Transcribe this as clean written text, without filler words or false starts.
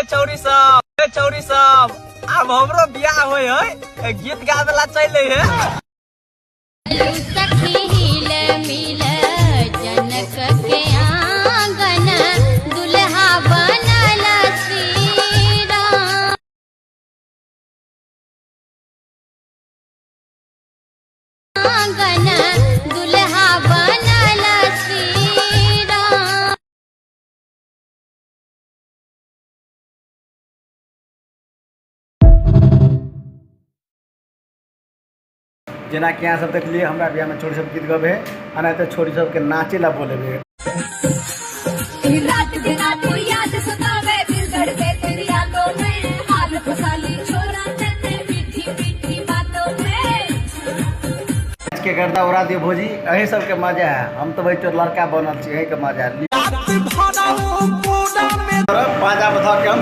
छौरी सब, ए छौरी सब, आब हमरो बियाह होय है, गीत गाबे ला चल है। सखी हिल मिल जनक के आंगन दुल्हा बनल श्री राम। आंगन दुल्हा बनल श्री राम। जेना कि अहाँ सब देखलिए हमरा बियाह में छोरी सब गीत गबे है, एनाहिते छोरी सबके नाचे ला बोलेबे। रात दिन तू याद सतावे, दिल धड़के तेरी यादों में, हाल फसाली छोरा तेरे मीठी मीठी बातों में। आज के गर्दा उड़ा दियो भौजी, अही सबके मजा है। हम तो भाई तो लड़का बनल छी, अही के मजा है। पाजा में धऽ के हम